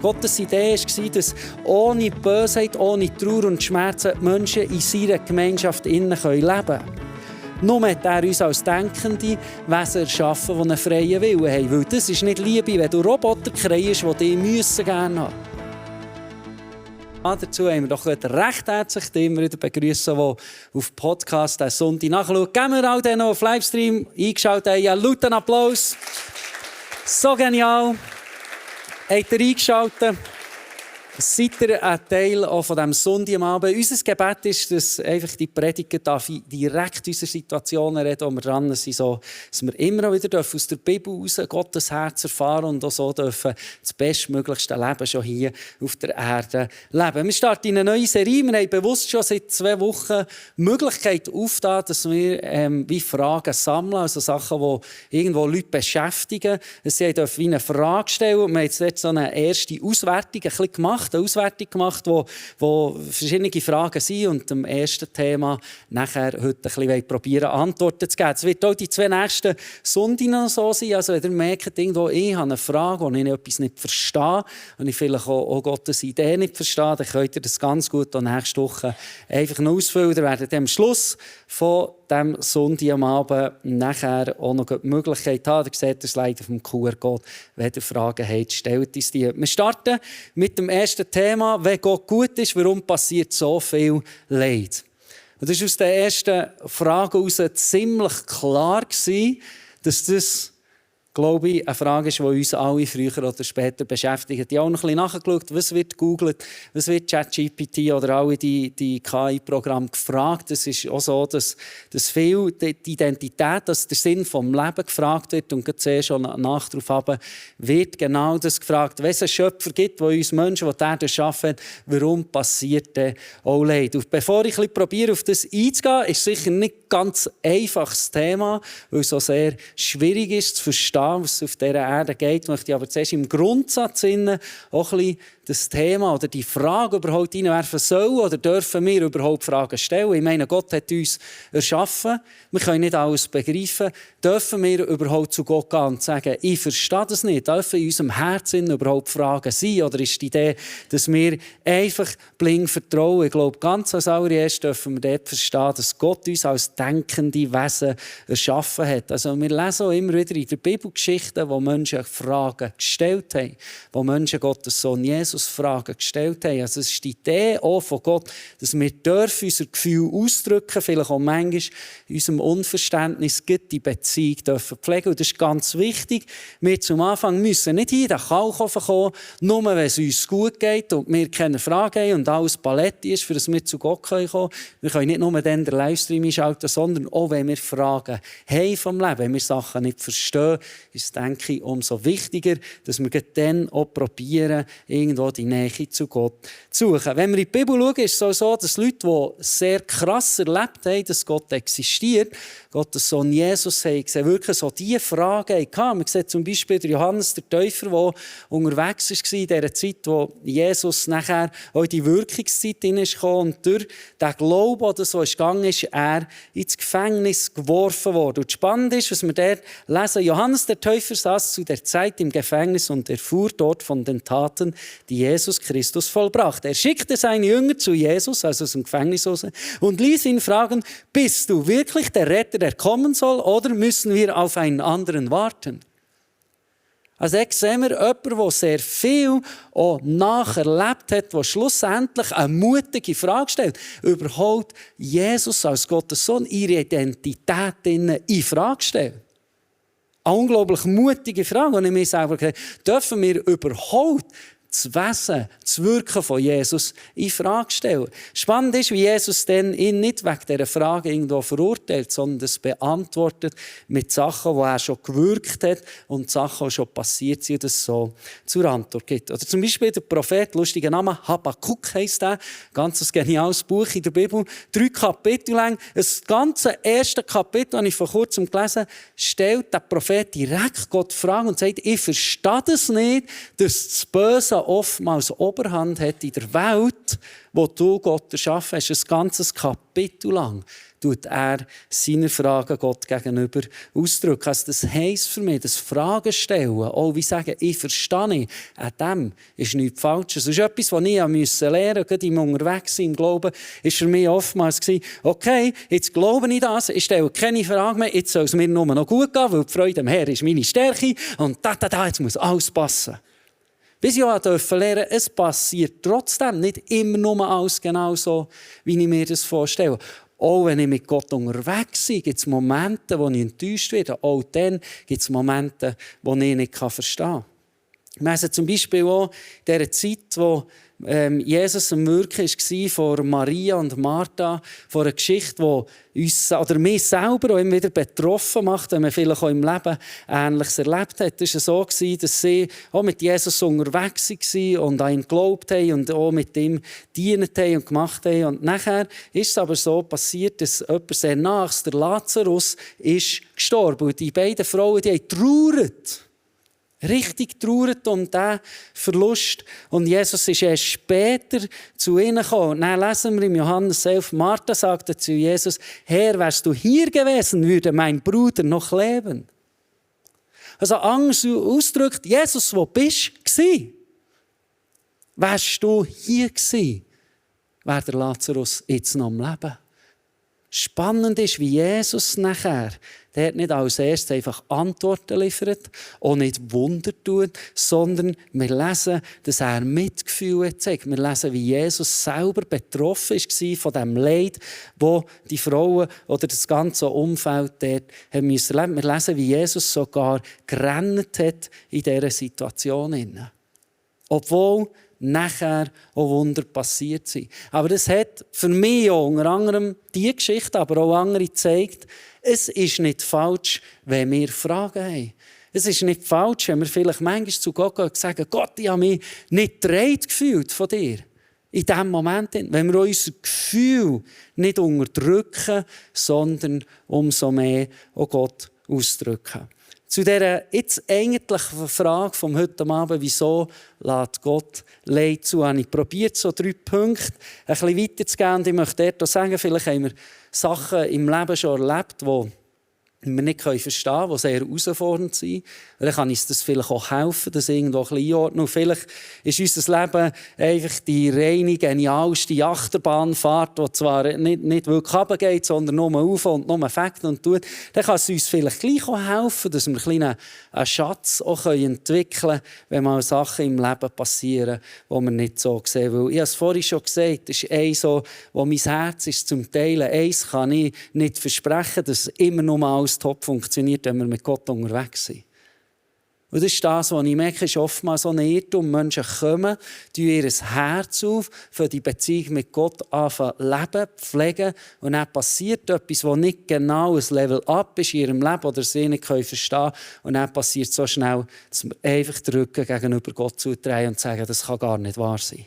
Gottes Idee war, dass ohne Bösheit, ohne Trauer und Schmerzen die Menschen in seiner Gemeinschaft leben können. Nur hat er uns als denkende Wesen erschaffen, die einen freien Willen haben. Weil das ist nicht Liebe, wenn du Roboter kreierst, die dich gerne haben müssen. Dazu haben wir doch recht herzlich die immer wieder begrüßen, die auf Podcast diesen Sonntag nachschauen. Geben wir all denen, die auf Livestream eingeschaltet haben, einen lauten Applaus. So genial. Habt ihr eingeschaltet? Seid ihr ein Teil auch von diesem Sonntag am Abend? Unser Gebet ist, dass einfach die Prediger direkt unsere Situationen reden, wo wir dran sind, so, dass wir immer wieder aus der Bibel heraus Gottes Herz erfahren und auch so dürfen das bestmöglichste Leben schon hier auf der Erde leben. Wir starten in eine neue Serie. Wir haben bewusst schon seit 2 Wochen die Möglichkeit aufgetan, dass wir wie Fragen sammeln, also Sachen, die irgendwo Leute beschäftigen. Sie dürfen wie eine Frage stellen. Wir haben jetzt so eine erste Auswertung gemacht, wo verschiedene Fragen sind und dem ersten Thema nachher heute ein bisschen probieren, Antworten zu geben. Es wird auch die 2 nächsten Sonntage noch so sein. Also wenn ihr merkt, irgendwo, ich habe eine Frage, wo ich etwas nicht verstehe und ich vielleicht auch Gottes Idee nicht verstehe, dann könnt ihr das ganz gut nächste Woche einfach noch ausfüllen. Ihr werdet am Schluss von diesem Sonntag am Abend nachher auch noch die Möglichkeit haben. Ihr seht das leider auf dem QR-Code. Wenn ihr Fragen habt, stellt uns die. Wir starten mit dem ersten Thema. Wenn Gott gut ist, warum passiert so viel Leid? Und das war aus der ersten Frage heraus ziemlich klar, dass das, glaube ich, eine Frage ist, die uns alle früher oder später beschäftigt. Ich habe auch noch ein bisschen nachgeschaut, was wird gegoogelt, was wird ChatGPT oder alle die KI-Programme gefragt. Es ist auch so, dass viel die Identität, dass der Sinn des Lebens gefragt wird und gerade schon nach darauf wird genau das gefragt. Wenn es einen Schöpfer gibt, der uns Menschen, die die Erde schaffen, warum passiert denn auch Leid? Und bevor ich probiere, auf das einzugehen, ist sicher nicht ganz einfaches Thema, weil es so sehr schwierig ist zu verstehen, was auf dieser Erde geht, möchte ich aber zuerst im Grundsatz auch ein bisschen das Thema oder die Frage überhaupt hineinwerfen, sollen oder dürfen wir überhaupt Fragen stellen? Ich meine, Gott hat uns erschaffen, wir können nicht alles begreifen. Dürfen wir überhaupt zu Gott gehen und sagen, ich verstehe das nicht? Dürfen in unserem Herzen überhaupt Fragen sein? Oder ist die Idee, dass wir einfach blind vertrauen? Ich glaube, ganz als allererstes dürfen wir dort verstehen, dass Gott uns als denkende Wesen erschaffen hat. Also wir lesen auch immer wieder in der Bibel Geschichten, wo Menschen Fragen gestellt haben, wo Menschen Gottes Sohn Jesus Fragen gestellt haben. Also es ist die Idee auch von Gott, dass wir unser Gefühl ausdrücken, vielleicht auch manchmal in unserem Unverständnis die Beziehung dürfen pflegen. Und das ist ganz wichtig. Wir zum Anfang müssen nicht hier in den Kalkofen kommen, nur wenn es uns gut geht und wir keine Fragen haben und alles Paletti ist, für das wir zu Gott kommen können. Wir können nicht nur dann den Livestream einschalten, sondern auch wenn wir Fragen haben vom Leben, wenn wir Sachen nicht verstehen, ist, denke ich, umso wichtiger, dass wir dann auch probieren, irgendwo die Nähe zu Gott zu suchen. Wenn wir in die Bibel schauen, ist es auch so, dass Leute, die sehr krass erlebt haben, dass Gott existiert, Gottes Sohn Jesus, haben wirklich so diese Fragen hatten. Man sieht zum Beispiel Johannes der Täufer, der unterwegs war in dieser Zeit, wo Jesus nachher auch in die Wirkungszeit hineinkam. Und durch den Glauben, der so gegangen ist, er ins Gefängnis geworfen worden. Und spannend ist, was wir dort lesen, Johannes der Täufer saß zu der Zeit im Gefängnis und erfuhr dort von den Taten, die Jesus Christus vollbrachte. Er schickte seine Jünger zu Jesus, also aus dem Gefängnis raus, und ließ ihn fragen, bist du wirklich der Retter, der kommen soll, oder müssen wir auf einen anderen warten? Also jetzt sehen wir jemanden, der sehr viel auch nacherlebt hat, der schlussendlich eine mutige Frage stellt. Überhaupt Jesus als Gottes Sohn ihre Identität in Frage stellen. Eine unglaublich mutige Frage. Und ich mir selber gesagt, dürfen wir überhaupt das Wesen, das Wirken von Jesus in Frage stellen. Spannend ist, wie Jesus dann ihn nicht wegen dieser Frage irgendwo verurteilt, sondern das beantwortet mit Sachen, die er schon gewirkt hat und Sachen, die schon passiert sind, das so zur Antwort gibt. Oder zum Beispiel der Prophet, lustiger Name, Habakkuk heisst der, ganz geniales Buch in der Bibel, 3 Kapitel lang. Das ganze erste Kapitel, das ich vor kurzem gelesen habe, stellt der Prophet direkt Gott Fragen und sagt, ich verstehe das nicht, dass das Böse oftmals Oberhand hat in der Welt, wo du Gott erschaffen hast, ein ganzes Kapitel lang. tut er seine Fragen Gott gegenüber ausdrücken. Also das heisst für mich, das Fragen stellen, auch wie sagen, ich verstehe nicht, an dem ist nichts Falsches. Das ist etwas, was ich lernen musste, gerade im Unterwegssein, im Glauben, ist für mich oftmals gewesen, okay, jetzt glaube ich das, ich stelle keine Frage mehr, jetzt soll es mir nur noch gut gehen, weil die Freude am Herrn ist meine Stärke und jetzt muss alles passen. Bis ich auch lernen, es passiert trotzdem nicht immer nur alles genau so, wie ich mir das vorstelle. Auch wenn ich mit Gott unterwegs bin, gibt es Momente, wo ich enttäuscht werde. Auch dann gibt es Momente, wo ich nicht verstehen kann. Wir lesen zum Beispiel auch in dieser Zeit, wo Jesus am Wirken war, vor Maria und Martha, vor einer Geschichte, die uns oder mich selber auch immer wieder betroffen macht, wenn man vielleicht auch im Leben Ähnliches erlebt hat. Es war so, dass sie auch mit Jesus unterwegs waren und an ihn geglaubt haben und auch mit ihm gedient haben und gemacht haben. Und nachher ist es aber so passiert, dass jemand sehr nahe, der Lazarus, ist gestorben. Und die beiden Frauen, die haben getrauert. Richtig traurig um diesen Verlust. Und Jesus ist erst später zu ihnen gekommen. Und dann lesen wir im Johannes 11, Martha sagte zu Jesus, Herr, wärst du hier gewesen, würde mein Bruder noch leben. Also Angst ausdrückt, Jesus, wo bist du? Wärst du hier gewesen, wäre der Lazarus jetzt noch am Leben. Spannend ist, wie Jesus nachher, der hat nicht als erstes einfach Antworten liefert und nicht Wunder tut, sondern wir lesen, dass er Mitgefühl zeigt. Wir lesen, wie Jesus selber betroffen war von dem Leid, wo die Frauen oder das ganze Umfeld dort haben müssen leben. Wir lesen, wie Jesus sogar gerannt hat in dieser Situation. Obwohl nachher auch Wunder passiert sind. Aber das hat für mich auch unter anderem diese Geschichte, aber auch andere gezeigt, es ist nicht falsch, wenn wir Fragen haben. Es ist nicht falsch, wenn wir vielleicht manchmal zu Gott gehen und sagen, Gott, ich habe mich nicht getragen gefühlt von dir. In diesem Moment, wenn wir unser Gefühl nicht unterdrücken, sondern umso mehr auch Gott ausdrücken. Zu dieser jetzt eigentlichen Frage vom heute Abend, wieso lässt Gott Leid zu, habe ich probiert, so 3 Punkte ein bisschen weiterzugehen. Und ich möchte dort auch sagen, vielleicht haben wir Sachen im Leben schon erlebt, die wir nicht verstehen können, die sehr herausfordernd sind. Dann kann uns das vielleicht auch helfen, das irgendwo ein bisschen einordnen. Und vielleicht ist unser Leben einfach die reine, genialste Achterbahnfahrt, die zwar nicht wirklich runtergeht, sondern nur auf und nur fängt und tut. Dann kann es uns vielleicht gleich auch helfen, dass wir einen Schatz auch entwickeln können, wenn mal Sachen im Leben passieren, die wir nicht so sehen. Weil ich habe es vorhin schon gesagt, das ist eins, wo mein Herz ist zum Teilen. Eins kann ich nicht versprechen, dass immer nur alles top funktioniert, wenn wir mit Gott unterwegs sind. Und das ist das, was ich merke, ist oftmals so ein Irrtum. Menschen kommen, tun ihr Herz auf, für die Beziehung mit Gott anfangen leben, pflegen und dann passiert etwas, das nicht genau ein Level up ist in ihrem Leben oder sie nicht verstehen können. Und dann passiert so schnell, dass wir einfach den Rücken gegenüber Gott zudrehen und sagen, das kann gar nicht wahr sein.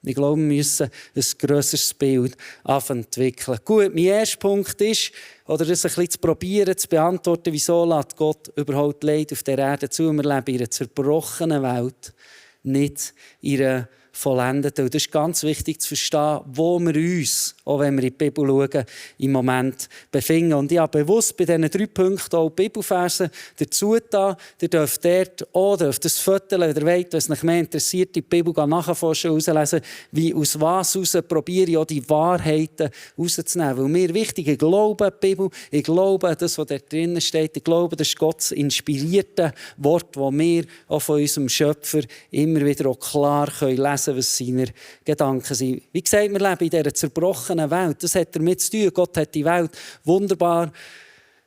Ich glaube, wir müssen ein grösseres Bild entwickeln. Gut, mein erster Punkt ist, oder das ein bisschen zu probieren, zu beantworten, wieso lässt Gott überhaupt Leid auf der Erde zu. Wir leben in einer zerbrochenen Welt, nicht in einer vollendeten. Und das ist ganz wichtig zu verstehen, wo wir uns, auch wenn wir in die Bibel schauen, im Moment befinden. Und ich habe bewusst bei diesen 3 Punkten auch Bibelverse dazu getan. Ihr dürft dort oder auf das Foto, wenn ihr wollt, was euch mehr interessiert, die Bibel nachforschen, herauslesen, wie aus was heraus probiere ich auch die Wahrheiten herauszunehmen. Weil mir wichtig, ich glaube an die Bibel, ich glaube an das, was da drinnen steht, ich glaube, das ist Gottes inspirierte Wort, das wir auch von unserem Schöpfer immer wieder auch klar lesen können, was seine Gedanken sind. Wie gesagt, wir leben in dieser zerbrochenen Welt. Das hat damit zu tun. Gott hat die Welt wunderbar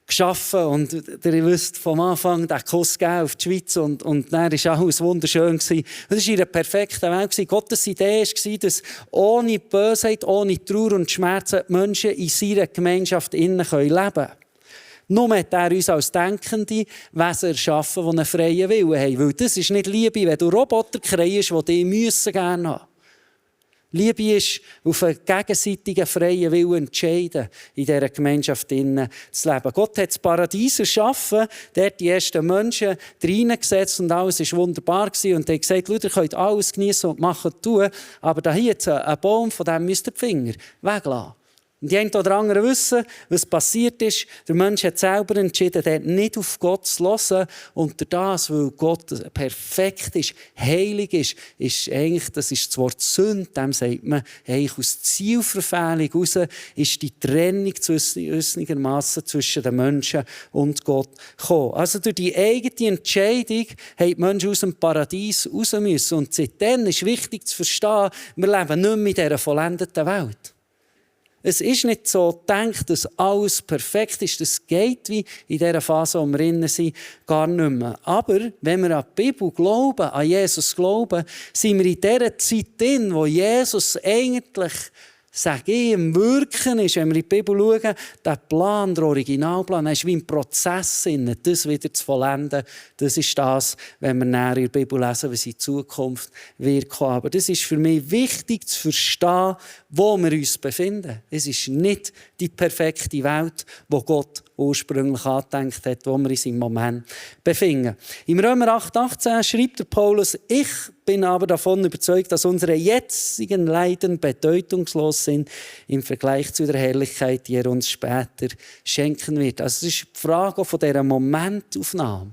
geschaffen. Und ihr wisst vom Anfang den Kuss gegeben auf die Schweiz. Und dann war alles wunderschön. Das war in einer perfekten Welt. Gottes Idee war, dass ohne Bösheit, ohne Trauer und Schmerzen die Menschen in seiner Gemeinschaft leben können. Nur hat er uns als denkende Wesen erschaffen, die einen freien Willen haben. Weil das ist nicht Liebe, wenn du Roboter kreierst, die dich gerne haben. Liebe ist, auf einen gegenseitigen freien Willen entscheiden, in dieser Gemeinschaft zu leben. Gott hat das Paradies erschaffen, dort die ersten Menschen reingesetzt und alles war wunderbar. Und er hat gesagt, ihr könnt alles genießen und machen und tun, aber da hier jetzt ein Baum, von dem müsst ihr die Finger weglassen. Und die einen oder anderen wissen, was passiert ist. Der Mensch hat selber entschieden, dort nicht auf Gott zu hören. Und durch das, weil Gott perfekt ist, heilig ist eigentlich, das ist das Wort Sünde, dem sagt man, eigentlich aus Zielverfehlung heraus ist die Trennung gewissermassen zwischen den Menschen und Gott gekommen. Also durch die eigene Entscheidung haben die Menschen aus dem Paradies raus müssen. Und seitdem ist wichtig zu verstehen, wir leben nicht mehr in dieser vollendeten Welt. Es ist nicht so gedacht, dass alles perfekt ist. Das geht wie in dieser Phase, wo wir drin sind, gar nicht mehr. Aber wenn wir an die Bibel glauben, an Jesus glauben, sind wir in dieser Zeit drin, wo Jesus eigentlich, sage ich, im Wirken ist. Wenn wir in die Bibel schauen, der Plan, der Originalplan, ist wie ein Prozess, das wieder zu vollenden. Das ist das, wenn wir näher in der Bibel lesen, was in Zukunft wird kommen. Aber das ist für mich wichtig zu verstehen, wo wir uns befinden. Es ist nicht die perfekte Welt, die Gott ursprünglich angedenkt hat, wo wir uns im Moment befinden. Im Römer 8,18 schreibt der Paulus: Ich bin aber davon überzeugt, dass unsere jetzigen Leiden bedeutungslos sind im Vergleich zu der Herrlichkeit, die er uns später schenken wird. Also es ist die Frage von dieser Momentaufnahme.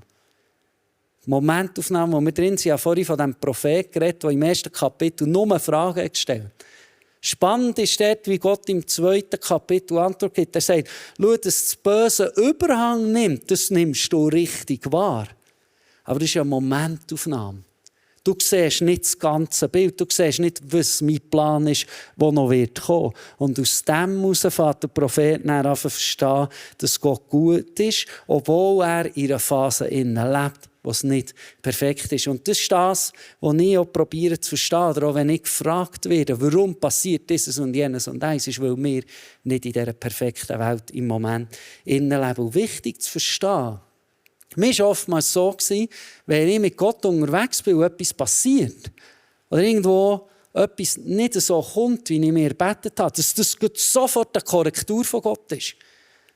Die Momentaufnahme, wo wir drin sind, ich habe vorhin von dem Propheten geredet, der im ersten Kapitel nur Fragen gestellt hat. Spannend ist dort, wie Gott im zweiten Kapitel Antwort gibt. Er sagt, schau, dass das Böse Überhang nimmt, das nimmst du richtig wahr. Aber das ist eine Momentaufnahme. Du siehst nicht das ganze Bild. Du siehst nicht, was mein Plan ist, der noch wird kommen. Und aus dem heraus fängt der Prophet dann an zu verstehen, dass Gott gut ist, obwohl er in einer Phase lebt, wo es nicht perfekt ist. Und das ist das, was ich auch probiere zu verstehen. Oder auch wenn ich gefragt werde, warum passiert dieses und jenes und eins, ist, weil wir nicht in dieser perfekten Welt im Moment leben. Und wichtig zu verstehen, mir war oftmals so, wenn ich mit Gott unterwegs bin und etwas passiert, oder irgendwo etwas nicht so kommt, wie ich mir gebetet habe, dass das sofort eine Korrektur von Gott ist.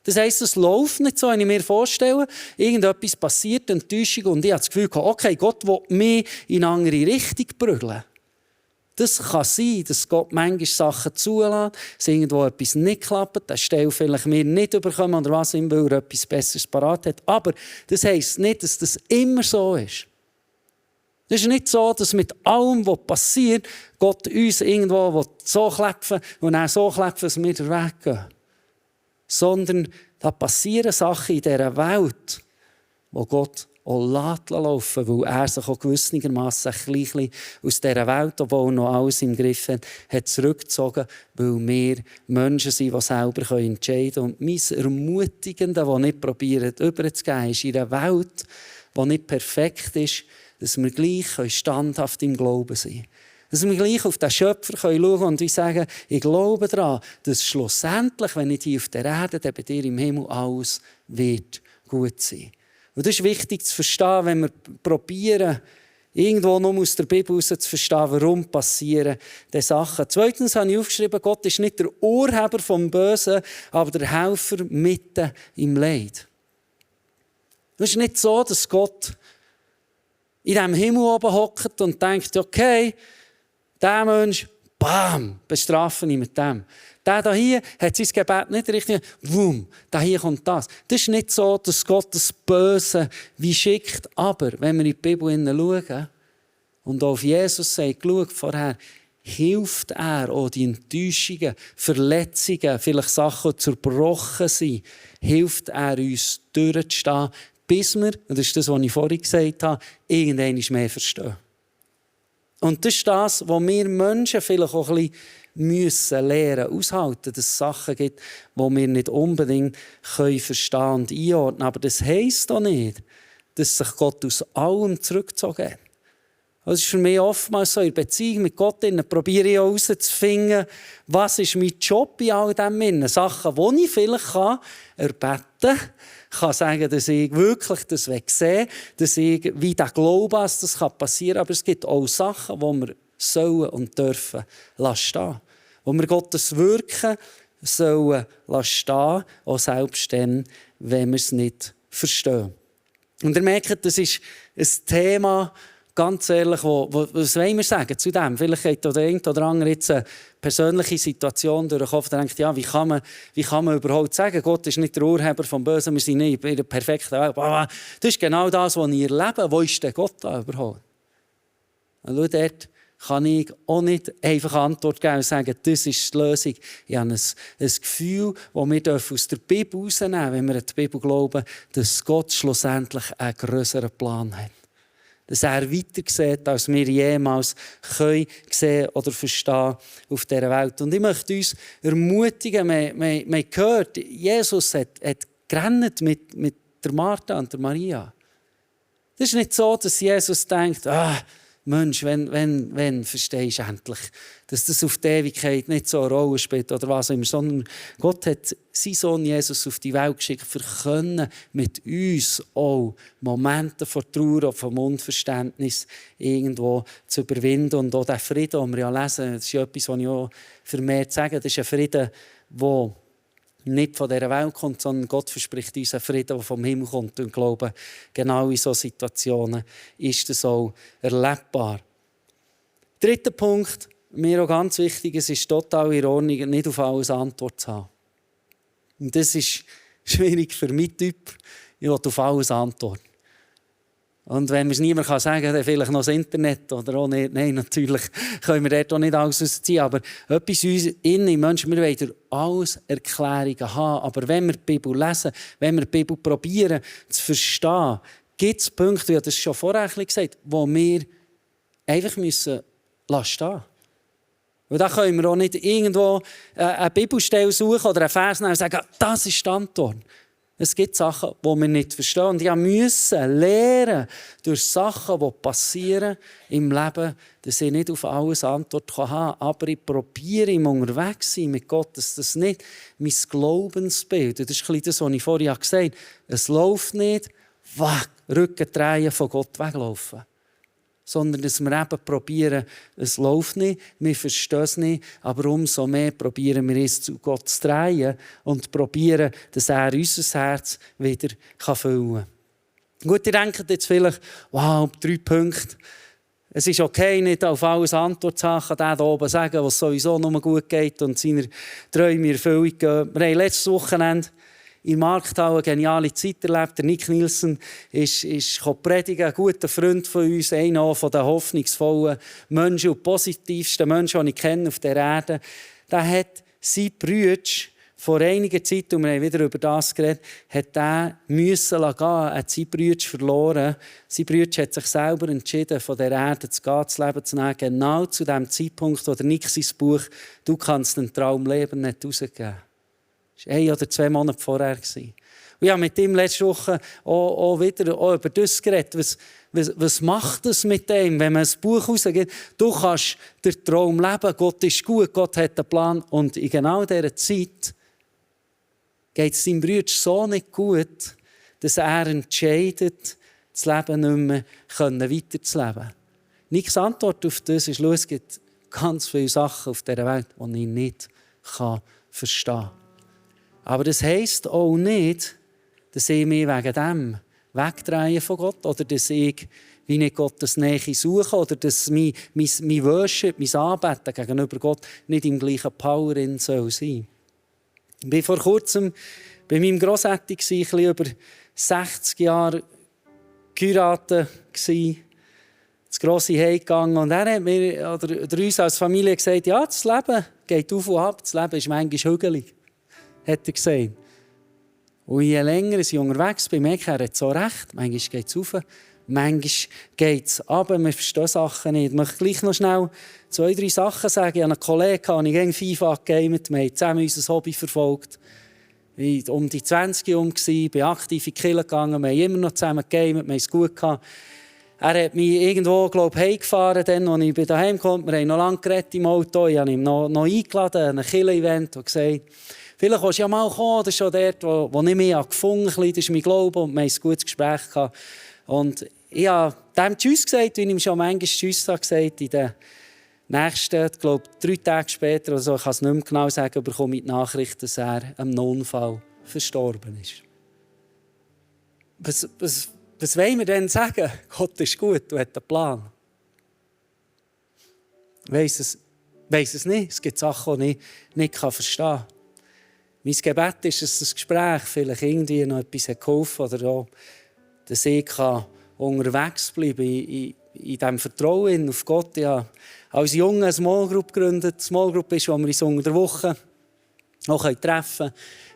Das heisst, es läuft nicht so, wenn ich mir vorstelle, irgendetwas passiert, Enttäuschung, und ich habe das Gefühl, okay, Gott will mich in eine andere Richtung prügeln. Das kann sein, dass Gott manchmal Sachen zulässt, dass irgendwo etwas nicht klappt, eine Stelle vielleicht mir nicht bekommen oder was immer, weil er etwas Besseres parat hat. Aber das heisst nicht, dass das immer so ist. Es ist nicht so, dass mit allem, was passiert, Gott uns irgendwo so klepfen und dann so klepfen, dass wir da weggehen. Sondern da passieren Sachen in dieser Welt, wo Gott auch laufen, weil er sich auch gewissermassen ein bisschen aus dieser Welt, obwohl er noch alles im Griff hat zurückgezogen, weil wir Menschen sind, die selber entscheiden können. Und mein Ermutigende, das nicht probieren, überzugeben, ist in einer Welt, die nicht perfekt ist, dass wir gleich standhaft im Glauben sein können. Dass wir gleich auf den Schöpfer schauen können und sagen, ich glaube daran, dass schlussendlich, wenn ich hier auf der Erde, dann bei dir im Himmel alles wird gut sein. Und das ist wichtig zu verstehen, wenn wir probieren, irgendwo nur aus der Bibel heraus zu verstehen, warum passieren diese Sachen. Zweitens habe ich aufgeschrieben, Gott ist nicht der Urheber vom Bösen, aber der Helfer mitten im Leid. Es ist nicht so, dass Gott in diesem Himmel oben hockt und denkt, okay, der Mensch, bam, bestrafen ihn mit dem. Der hier hat sein Gebet nicht richtig, wumm, da hier kommt das. Das ist nicht so, dass Gott das Böse wie schickt. Aber wenn wir in die Bibel schauen und auf Jesus sagt, schau vorher, hilft er auch die Enttäuschungen, Verletzungen, vielleicht Sachen, die zerbrochen sind, hilft er uns durchzustehen, bis wir, und das ist das, was ich vorhin gesagt habe, irgendwann mehr verstehen. Und das ist das, was wir Menschen vielleicht auch ein bisschen lernen, aushalten, dass es Sachen gibt, die wir nicht unbedingt verstehen und einordnen können. Aber das heisst doch nicht, dass sich Gott aus allem zurückgezogen hat. Das ist für mich oftmals so, in der Beziehung mit Gott probiere ich herauszufinden, was ist mein Job in all dem. Sachen, die ich vielleicht erbeten kann sagen, dass ich wirklich das sehe, dass ich wie der Glaube, dass das passieren kann. Aber es gibt auch Sachen, die wir sollen und dürfen stehen. Wo wir Gottes Wirken sollen stehen, auch selbst dann, wenn wir es nicht verstehen. Und ihr merkt, das ist ein Thema, ganz ehrlich, was wollen wir sagen zu dem? Vielleicht geht der eine oder andere jetzt eine persönliche Situation durch den Kopf und denkt, ja, wie kann man überhaupt sagen, Gott ist nicht der Urheber vom Bösen, wir sind nicht in der perfekten Welt. Das ist genau das, was ich erlebe. Wo ist denn Gott da überhaupt? Und schau, dort kann ich auch nicht einfach Antwort geben und sagen, das ist die Lösung. Ich habe ein Gefühl, das wir aus der Bibel herausnehmen dürfen, wenn wir an die Bibel glauben, dass Gott schlussendlich einen grösseren Plan hat. Dass er weiter sieht, als wir jemals können sehen oder verstehen auf dieser Welt. Und ich möchte uns ermutigen, wir haben gehört, Jesus hat gerannt mit der Martha und der Maria. Das ist nicht so, dass Jesus denkt, Mensch, wenn verstehst du endlich, dass das auf die Ewigkeit nicht so eine Rolle spielt oder was auch immer, sondern Gott hat seinen Sohn Jesus auf die Welt geschickt, für können mit uns auch Momente von Trauer und vom Unverständnis irgendwo zu überwinden. Und auch der Frieden, den wir ja lesen, das ist ja etwas, was ich auch vermehrt sage, das ist ein Frieden, der nicht von dieser Welt kommt, sondern Gott verspricht uns einen Frieden, der vom Himmel kommt. Und ich glaube, genau in solchen Situationen ist das auch erlebbar. Dritter Punkt, mir auch ganz wichtig, es ist total in Ordnung, nicht auf alles Antwort zu haben. Und das ist schwierig für meinen Typ. Ich will auf alles antworten. Und wenn man es niemand sagen kann, dann vielleicht noch das Internet oder auch nicht. Nein, natürlich können wir dort auch nicht alles rausziehen. Aber etwas in uns Menschen, wir wollen alles Erklärungen haben. Aber wenn wir die Bibel lesen, wenn wir die Bibel probieren zu verstehen, gibt es Punkte, ich habe das schon vorher gesagt, wo wir einfach stehen müssen. Und da können wir auch nicht irgendwo eine Bibelstelle suchen oder einen Vers nehmen und sagen, das ist die Antwort. Es gibt Sachen, die wir nicht verstehen. Und ich musste lernen, durch Sachen, die passieren im Leben, dass ich nicht auf alles Antwort haben kann. Aber ich probiere im Unterwegssein mit Gott, dass das nicht mein Glaubensbild ist. Das ist ein bisschen das, was ich vorhin gesagt habe. Es läuft nicht, Rücken drehen, von Gott weglaufen. Sondern dass wir eben probieren, es läuft nicht, wir verstehen es nicht, aber umso mehr probieren wir es zu Gott zu drehen und probieren, dass er unser Herz wieder füllen kann. Gut, ihr denkt jetzt vielleicht, wow, 3 Punkte. Es ist okay, nicht auf alles Antwort zu haben, kann der da oben sagen, was sowieso nur gut geht und seine Träume in Erfüllung gehen. Wir haben letztes Wochenende in Markthalle eine geniale Zeit erlebt. Der Nick Nielsen ist predigen, ein guter Freund von uns, einer der hoffnungsvollen Menschen und positivsten Menschen, die ich kenne auf der Erde. Der hat sein Bruder vor einiger Zeit, und wir haben wieder über das geredet, hat er müssen gehen. Er hat seinen Bruder verloren. Sein Bruder hat sich selber entschieden, von der Erde zu gehen, das Leben zu nehmen, genau zu dem Zeitpunkt, wo der Nick sein Buch «Du kannst den Traum leben» nicht herausgegeben hat. Das war 1 oder 2 Monate vorher. Und ich habe mit ihm letzte Woche auch wieder über das geredet. Was macht es mit dem, wenn man ein Buch rausgibt? Du kannst den Traum leben, Gott ist gut, Gott hat einen Plan. Und in genau dieser Zeit geht es seinem Bruder so nicht gut, dass er entscheidet, das Leben nicht mehr weiterzuleben. Nicks Antwort auf das ist, es gibt ganz viele Sachen auf dieser Welt, die ich nicht verstehen kann. Aber das heisst auch nicht, dass ich mich wegen dem wegdrehe von Gott oder dass ich wie nicht Gottes Nähe suche oder dass mein Worship, mein Anbeten gegenüber Gott nicht im gleichen Power soll sein. Ich war vor kurzem bei meinem Grossetti, ein bisschen über 60 Jahre geheiratet, das grosse Heim gegangen und er hat mir oder uns als Familie gesagt, ja, das Leben geht auf und ab, das Leben ist manchmal hügelig. Hat er gesagt. Und je länger ich unterwegs bin, merke ich, er hat so recht. Manchmal geht es rauf, manchmal geht es runter. Wir verstehen Sachen nicht. Ich möchte gleich noch schnell 2, 3 Sachen sagen. Ich hatte einen Kollegen, den ich FIFA gegamet. Wir haben zusammen unser Hobby verfolgt. Ich war um die 20 herum, bin aktiv in die Kirche gegangen. Wir haben immer noch zusammen gegamet, wir haben es gut gehabt. Er hat mich irgendwo, glaube ich, heimgefahren, dann, als ich daheim kam. Wir haben noch lange geredet im Auto. Ich habe ihn noch eingeladen an ein Kirche-Event und gesagt, vielleicht willst du ja mal kommen, das ist schon dort, wo ich mich gefunden habe. Das ist mein Glaube und wir haben ein gutes Gespräch gehabt. Und ich habe dem Tschüss gesagt, wie ich ihm schon manchmal Tschüss gesagt habe. In den nächsten, ich glaube 3 Tage später, oder so, ich kann es nicht mehr genau sagen, bekomme ich die Nachricht, dass er am Unfall verstorben ist. Was wollen wir denn sagen? Gott ist gut und hat einen Plan. Ich weiss es nicht. Es gibt Sachen, die ich nicht verstehen kann. Mein Gebet ist, dass das Gespräch vielleicht irgendwie noch etwas geholfen hat oder auch, dass ich unterwegs bleiben kann in diesem Vertrauen auf Gott. Ich habe als Junge eine Small Group gegründet. Die Small Group ist, wo wir uns unter der Woche auch treffen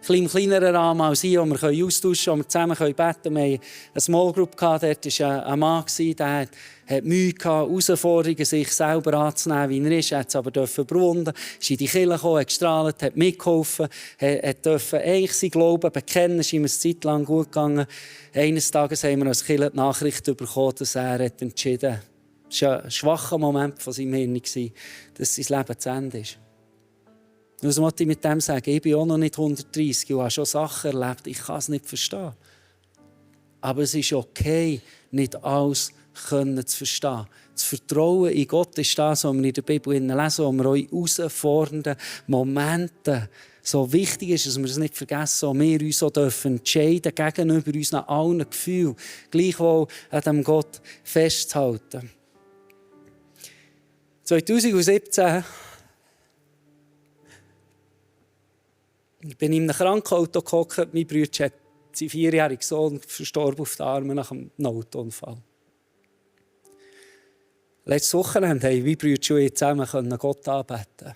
können. Ein kleineren Rahmen als hier, wo wir austauschen können, wo wir zusammen beten können. Wir hatten eine Small Group, dort war ein Mann, der hat Mühe gehabt, Herausforderungen, sich selber anzunehmen, wie er ist. Er hat es aber überwunden, ist in die Kirche gekommen, hat gestrahlt, hat mitgeholfen, durfte eigentlich sein Glauben bekennen. Es ist ihm eine Zeit lang gut gegangen. Eines Tages haben wir als Kirche die Nachricht bekommen, dass er entschieden hat. Es war ein schwacher Moment von seinem Hirn, dass sein Leben zu Ende ist. Was wollte ich mit dem sagen? Ich bin auch noch nicht 130 und habe schon Sachen erlebt. Ich kann es nicht verstehen. Aber es ist okay, nicht alles zu verstehen. Das Vertrauen in Gott ist das, was wir in der Bibel lesen, wo wir auch in herausfordernden Momenten so wichtig ist, dass wir es nicht vergessen, und wir uns auch entscheiden dürfen, gegenüber unseren allen Gefühlen, gleichwohl an diesem Gott festzuhalten. 2017 ich bin in einem Krankenauto gehockt. Mein Bruder hat seinen 4-jährigen Sohn verstorben auf den Armen nach einem Autounfall. Letztes Wochenende haben mein Bruder und ich zusammen Gott anbeten.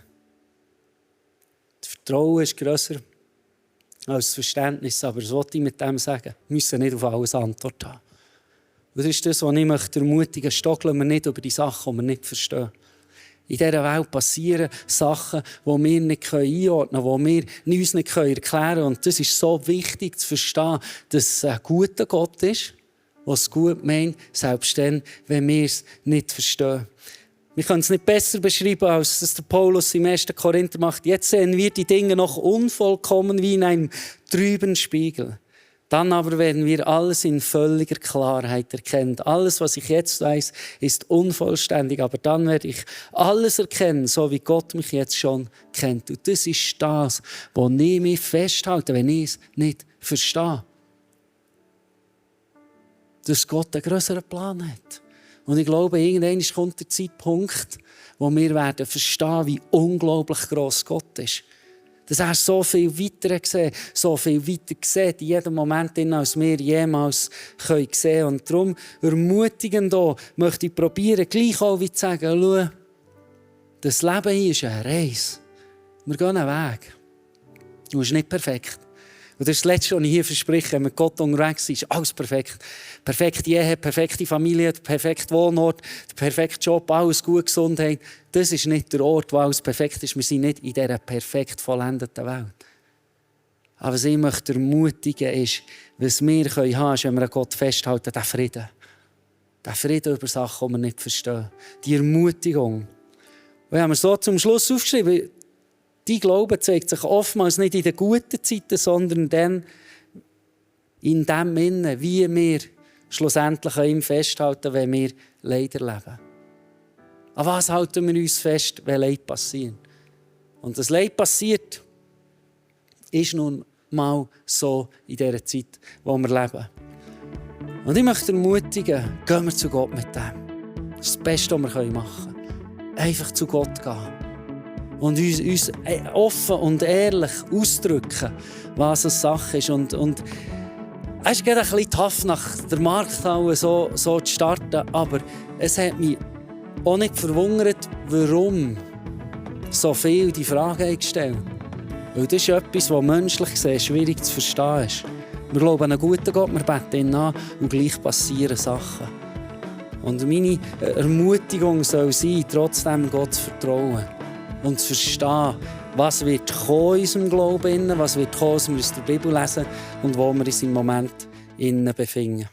Das Vertrauen ist grösser als das Verständnis. Aber was wollte ich mit dem sagen? Wir müssen nicht auf alles Antwort haben. Das ist das, was ich ermutigen möchte. Stockeln wir nicht über die Sachen, die wir nicht verstehen. In dieser Welt passieren Sachen, die wir nicht einordnen können, die wir uns nicht erklären können. Und das ist so wichtig zu verstehen, dass es ein guter Gott ist, der es gut meint, selbst dann, wenn wir es nicht verstehen. Wir können es nicht besser beschreiben, als das der Paulus im 1. Korinther macht. Jetzt sehen wir die Dinge noch unvollkommen wie in einem trüben Spiegel. Dann aber werden wir alles in völliger Klarheit erkennen. Alles, was ich jetzt weiß, ist unvollständig. Aber dann werde ich alles erkennen, so wie Gott mich jetzt schon kennt. Und das ist das, was ich mich festhalte, wenn ich es nicht verstehe. Dass Gott einen grösseren Plan hat. Und ich glaube, irgendwann kommt der Zeitpunkt, wo wir werden verstehen, wie unglaublich gross Gott ist. Dass er so viel weiter sieht, so viel weiter sieht, in jedem Moment, als wir jemals sehen können. Und darum ermutigend hier, möchte ich probieren, gleich auch wie zu sagen, schau, das Leben hier ist eine Reise. Wir gehen einen Weg. Du bist nicht perfekt. Und das ist das Letzte, was ich hier verspreche, wenn mit Gott unterwegs ist, alles perfekt. Perfekte Ehe, perfekte Familie, der perfekte Wohnort, der perfekte Job, alles gut, Gesundheit. Das ist nicht der Ort, wo alles perfekt ist. Wir sind nicht in dieser perfekt vollendeten Welt. Aber was ich möchte ermutigen ist, was wir haben können, ist, wenn wir an Gott festhalten, der Frieden. Der Frieden über Sachen, die wir nicht verstehen. Die Ermutigung. Wir haben so zum Schluss aufgeschrieben, dein Glaube zeigt sich oftmals nicht in den guten Zeiten, sondern dann in dem Innen, wie wir schlussendlich an ihm festhalten, wenn wir Leid erleben. An was halten wir uns fest, wenn Leid passiert? Und das Leid passiert, ist nun mal so in dieser Zeit, in der wir leben. Und ich möchte ermutigen, gehen wir zu Gott mit dem. Das ist das Beste, was wir machen können. Einfach zu Gott gehen. Und uns offen und ehrlich ausdrücken, was eine Sache ist. Und es ist gerade ein bisschen tough, nach der Markthalle so zu starten. Aber es hat mich auch nicht verwundert, warum so viele die Frage gestellt haben. Weil das ist etwas, was menschlich gesehen schwierig zu verstehen ist. Wir glauben an einen guten Gott, wir beten ihn an und gleich passieren Sachen. Und meine Ermutigung soll sein, trotzdem Gott zu vertrauen. Und zu verstehen, was wird kommen in unserem Glauben, was wird kommen, was wir aus der Bibel lesen und wo wir uns im Moment befinden.